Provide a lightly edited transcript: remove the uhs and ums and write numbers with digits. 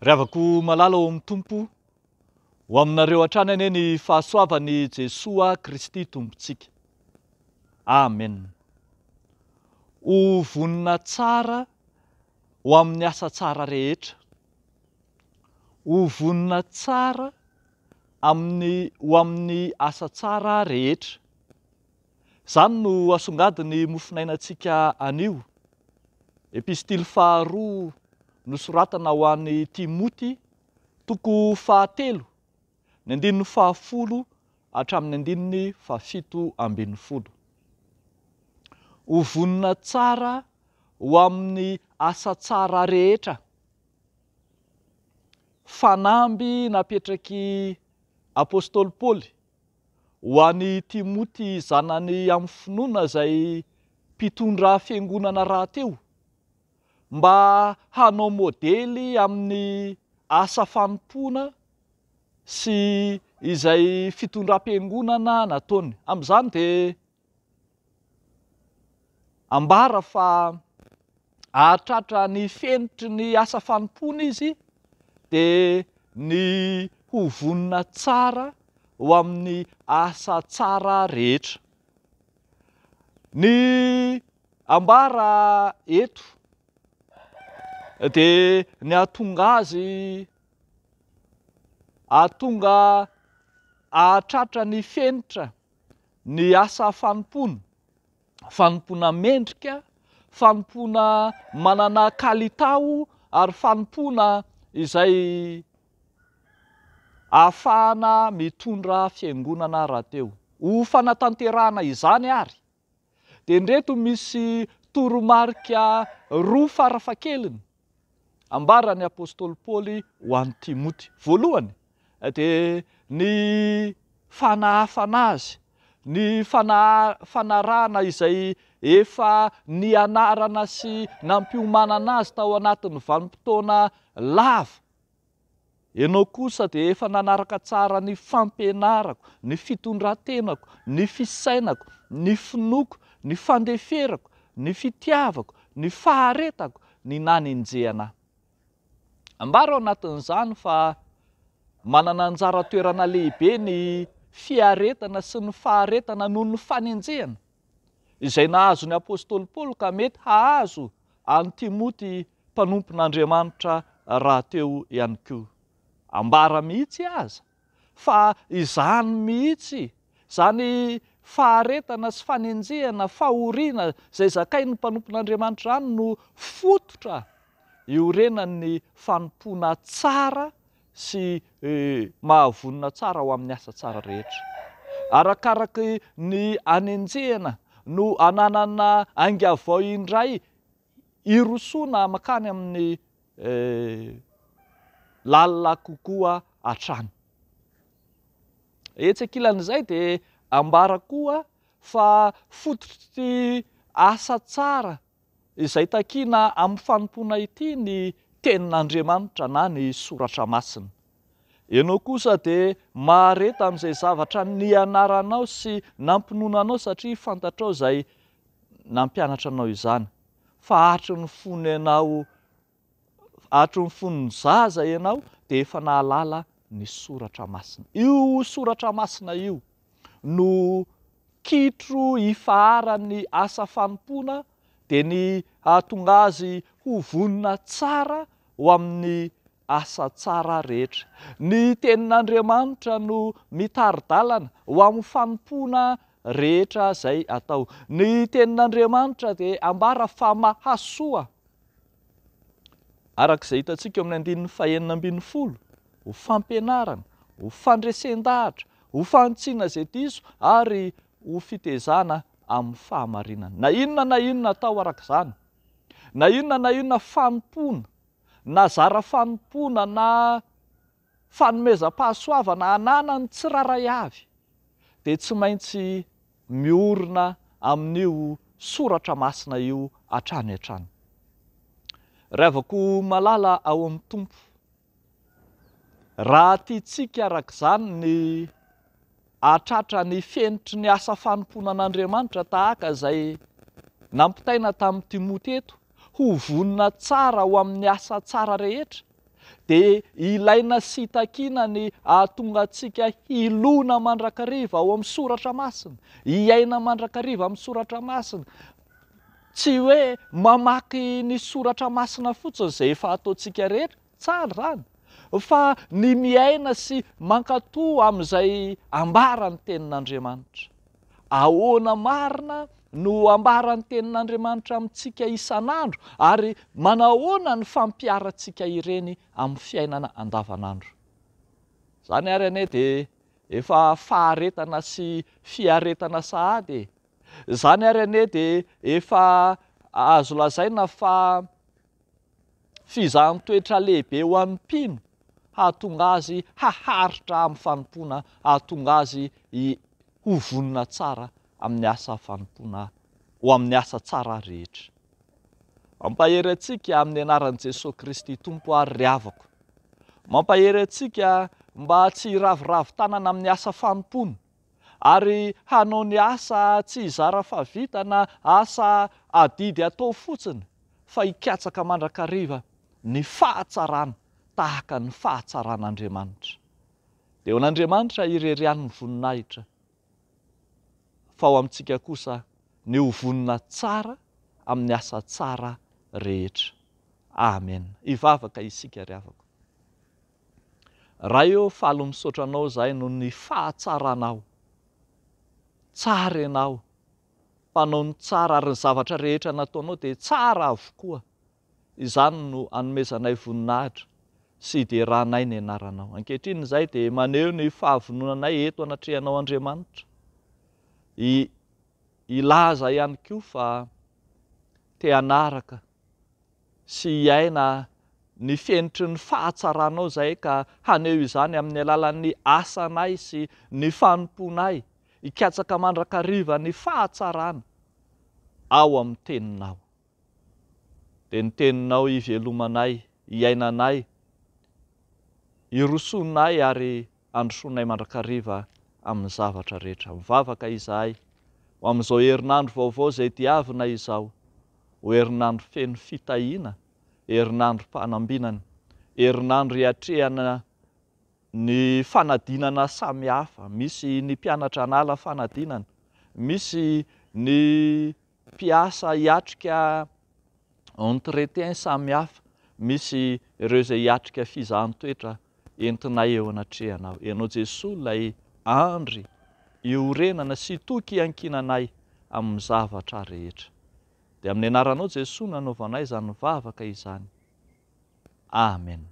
Ry havako malala ao amin'ny Tompo, ho aminareo hatrany anie ny fahasoavan'i Jesoa Kristy Tompontsika. Amen. Ho vonona tsara ho amin'ny asa tsara rehetra. Ho vonona tsara amin'ny ho amin'ny asa tsara rehetra. Izany no asongadin'ny mofonainantsika anio. Epistily faharoa nosoratana ho an'i Timoty, toko fahatelo, ny andininy fahafolo hatramin'ny andininy fahafito ambin'ny folo. Ho vonona tsara ho amin'ny asa tsara rehetra. Fanamby napetrak'i Apostoly Paoly ho an'i Timoty zanany amin'ny finoana izay mpitondra fiangonana rahateo, mba hanao modely amin'ny asa fanompoana sy izay fitondram-piangonana nataony. Amin'izany dia ambara fa hahatratra ny fenitry ny asa fanompoana izy dia ny ho vonona tsara ho amin'ny asa tsara rehetra. Ny ambara eto dia ny hahatonga azy hahatonga hahatratra ny fenitra ny asa fanompoana, fanompoana mendrika, fanompoana manana kalitao ary fanompoana izay ahafahana mitondra fiangonana rahateo. Ho fanatanterahana izany ary dia indreto misy toromarika roa farafahakeliny ambaran'ny apostoly Paoly ho an'i Timoty. Voalohany dia ny fanahafana azy, ny fanarahana izay efa nianarana sy nampiomanana azy tao anatin'ny vanim-potoana lava. Ianao kosa dia efa nanaraka tsara ny fampianarako, ny fitondran-tenako, ny fisainako, ny finoako, ny fandeferako, ny fitiavako, ny faharetako, ny nanenjehana ahy. Ambara ao anatin'izany fa manana anjara toerana lehibe ny fiaretana sy ny faharetana noho ny fanenjehana, izay nahazo ny apostoly Paoly ka mety hahazo an'i Timoty mpanompon'Andriamanitra rahateo ihany koa. Ambara mihitsy aza fa izany mihitsy, izany faharetana sy fanenjehana, fahoriana izay zakain'ny mpanompon'Andriamanitra izany no fototra iorenan'ny fanompoana tsara sy mahavonona tsara ho amin'ny asa tsara rehetra. Arakaraky ny anenjehana no ananana ainga vao indray hirosoana mankany amin'ny lalina kokoa hatrany. Etsy ankilan'izay dia ambara koa fa fototr'ity asa tsara izay takiana amin'ny fanompoana ity ny Tenin'Andriamanitra na ny Soratra Masina. Ianao kosa dia mahareta amin'izay zavatra nianaranao sy nampinoana anao satria fantatrao izay nampianatra anao izany fa hatry ny fony ianao hatry ny fon'ny zaza ianao dia efa nahalala ny soratra masina. Io soratra masina io no kitro ifaharan'ny asa fanompoana dia ny hahatonga azy ho vonona tsara ho amin'ny asa tsara rehetra. Ny Tenin'Andriamanitra no mitari-dalana ho amin'ny fanompoana rehetra izay atao. Ny Tenin'Andriamanitra dia ambara fa mahasoa, araka izay hitantsika eo amin'ny andininy fahenina ambin'ny folo, ho fampianarana, ho fandresen-dahatra, ho fanitsiana izay diso ary ho fitezana amin'ny fahamarinana. Na inona na inona atao araka izany, na inona na inona fanompoana, na zara fanompoana na fanomezam-pahasoavana ananan'ny tsirairay avy dia tsy maintsy miorina amin'io soratra masina io hatrany hatrany. Ry havako malala ao amin'ny Tompo, raha tiantsika araka izany ny hahatratra ny fenitry ny asa fanompoana an'Andriamanitra tahaka izay nampitaina tamin'i Timoty eto, ho vonona tsara ho amin'ny asa tsara rehetra, Dia ilaina sy takiana ny hahatonga antsika hilona mandrakariva ao amin'ny Soratra Masina, hiaina mandrakariva amin'ny Soratra Masina. Tsy hoe mamaky ny Soratra Masina fotsiny izay efa ataontsika rehetra, tsara izany, fa ny miaina sy mankatò amin'izay ambaran'ny Tenin'Andriamanitra. Ahoana marina no ambaran'ny Tenin'Andriamanitra amintsika isan'andro, ary manahoana ny fampiharantsika ireny amin'ny fiainana andavanandro? Izany ary anie dia efa faharetana sy fiaretana sahady e! Izany ary anie dia efa azo lazaina fa Fizahan-toetra lehibe ho an'ny mpino hahatonga azy haharitra amin'ny fanompoana, hahatonga azy ho vonona tsara amin'ny asa fanompoana, ho amin'ny asa tsara rehetra. Mampahery antsika amin'ny anaran'i Jesoa Kristy Tompo ary ry havako. Mampahery antsika mba tsy hiraviravy tanana amin'ny asa fanompoana. ary hanao ny asa tsy hizara fa vita na asa adidy atao fotsiny fa hikatsaka mandrakariva ny fahatsarana tahaka ny fahatsaran'Andriamanitra. Dia ho an'Andriamanitra irery ihany ny voninahitra fa ho amintsika kosa ny ho vonona tsara amin'ny asa tsara rehetra. Amen. Hivavaka isika ry havako. Ray ô faly misaotra anao zahay noho ny fahatsaranao. Tsara ianao, mpanao ny tsara ary ny zavatra rehetra nataonao dia tsara avokoa. Izany no anomezanay voninahitra sy hideranay ny anaranao. Ankehitriny izahay dia maneho ny fahavononanay eto anatrehanao Andriamanitra. I hilaza ihany koa fa te hanaraka sy hiaina ny fenitry ny fahatsaranao izahay ka haneho izany amin'ny alalan'ny asanay sy ny fanompoanay, hikatsaka mandrakariva ny fahatsarana ao amin'ny Teninao. Dia ny Teninao hivelomanay, hiainanay, hirosoanay ary handrosoanay mandrakariva amin'ny zavatra rehetra. Mivavaka izahay ho amin'izao herinandro vaovao izay diavina izao, ho herinandro feno fitahiana, herinandrom-panambinana, herinandro hiatrehana ny fanadinana samihafa, misy ny mpianatra hanala fanadinana, misy ny mpiasa hiatrika entretien samihafa, misy ireo izay hiatrika fizahan-toetra entinay eo anatrehanao. Ianao Jesoa ilay andry iorenana sy toky iankinanay amin'ny zavatra rehetra. Dia amin'ny anaranao Jesoa no anaovanay izany vavaka izany. Amen.